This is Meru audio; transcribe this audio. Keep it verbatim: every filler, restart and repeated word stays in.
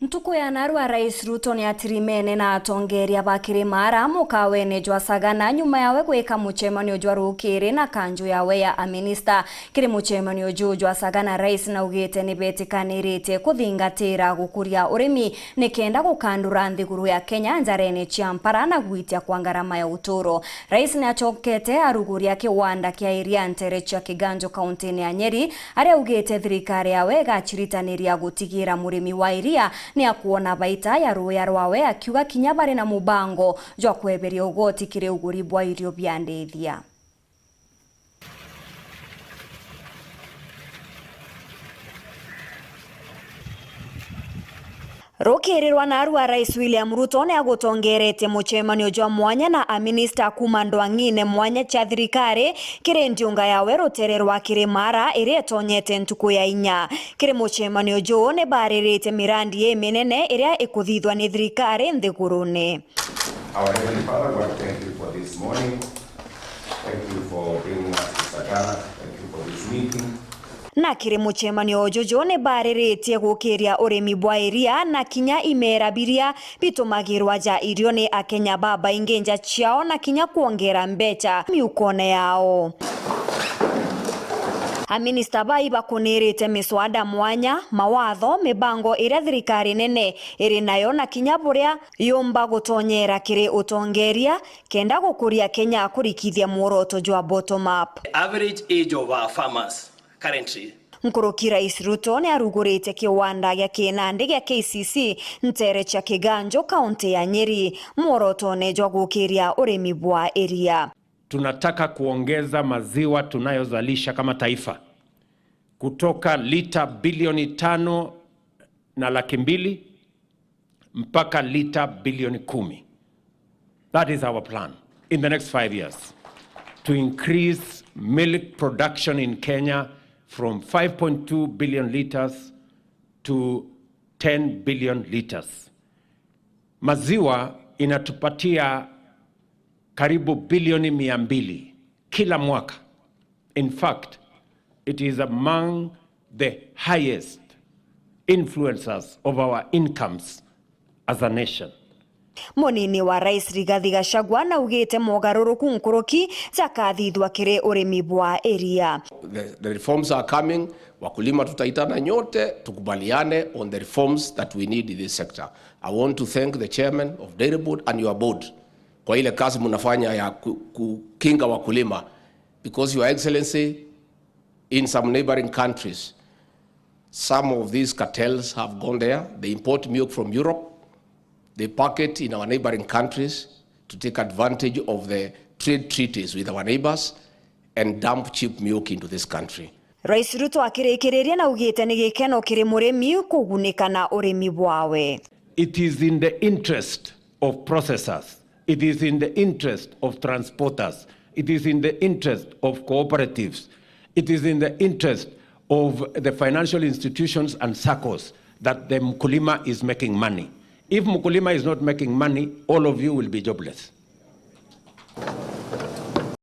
Ntuku ya narua, Rais Ruto ni atirimene na atongeria ba Kirimara mukawene jwa Sagana nyuma yawe gwika mucemanio jwa rukiri na kanju yawe ya aminista. Kiri mucemanio juu jwa Sagana, Rais naugite ni betikaniritie kuthingatira gukuria urimi ni kenda gukandura nthiguru ya Kenya njarene cia mpara na gwitia kwa ngarama ya uturo. Rais ni acokete aruguria kiwanda kia iria ntere cia Kiganjo, kauntini ya Nyeri, aria augite thirikari yawe igaciritaniria gutigira murimi wa iria ni akwona baita ya ruya rwawe, akiuga kinya bari na mubango jwa kweberia ugoti kiri uguri bwa irio bia ndithia. Rukiri rwa narua, Rais William Ruto ni agutongeretie mucemanio jwa mwanya na aminista kuuma ndwang'ine mwanya cia thirikari kiri ndiunga yawe rutere rwa Kirimara iria itonyete ntuku ya inya. Kiri mucemanio juu ni bariritie mirandi iminene iria ikuthithwa ni thirikari nthiguruni. Our Heavenly Father, we want to thank you for this morning. Thank you for bringing us to Sagana. Thank you for this meeting. Na kiri mucemanio juju ni bariritie gukiria urimi bwa iria na kinya imera biria bitumagirwa ja irio ni Akenya babaingi nja ciao na kinya kwongera mbeca miukone yao. Aminista bai bakunirite miswada mwanya, mawatho, mibango iria thirikari nene iri nayo na kinya buria yumba gutonyera kiri utongeria kenda gukuria Kenya kurikithia mworoto jwa bottom up. The average age of our farmers currently. Nkuruki, Rais Ruto ni arugurite kiwanda gia kinandi gia K C C ntere cia Kiganjo, kaunti ya Nyeri, mworotone jwa gukiria urimi bwa iria. Tunataka kuongeza maziwa tunayozalisha kama taifa kutoka lita bilioni tano na laki mbili mpaka lita bilioni kumi. That is our plan in the next five years, to increase milk production in Kenya from five point two billion liters to ten billion liters. Maziwa inatupatia karibu bilioni mia mbili kila mwaka. In fact, it is among the highest influencers of our incomes as a nation. Munini wa Rais Rigathi Gachagua naugite mogaruruku nkuruki jakathithwa kiri urimi bwa iria. The, the reforms are coming. Wakulima, tutaitana nyote tukubaliane on the reforms that we need in this sector. I want to thank the chairman of Dairy Board and your board kwa ile kazi mnafanya ya ku-, kukinga wakulima, because, Your Excellency, in some neighboring countries, some of these cartels have gone there, they import milk from Europe, they pack it in our neighboring countries to take advantage of the trade treaties with our neighbors and dump cheap milk into this country. Rais Ruto akirikiriria naugite ni gikeno kiri murimi kugunika na urimi bwawe. It is in the interest of processors. It is in the interest of transporters. It is in the interest of cooperatives. It is in the interest of the financial institutions and saccos that the mkulima is making money. If mkulima is not making money, all of you will be jobless.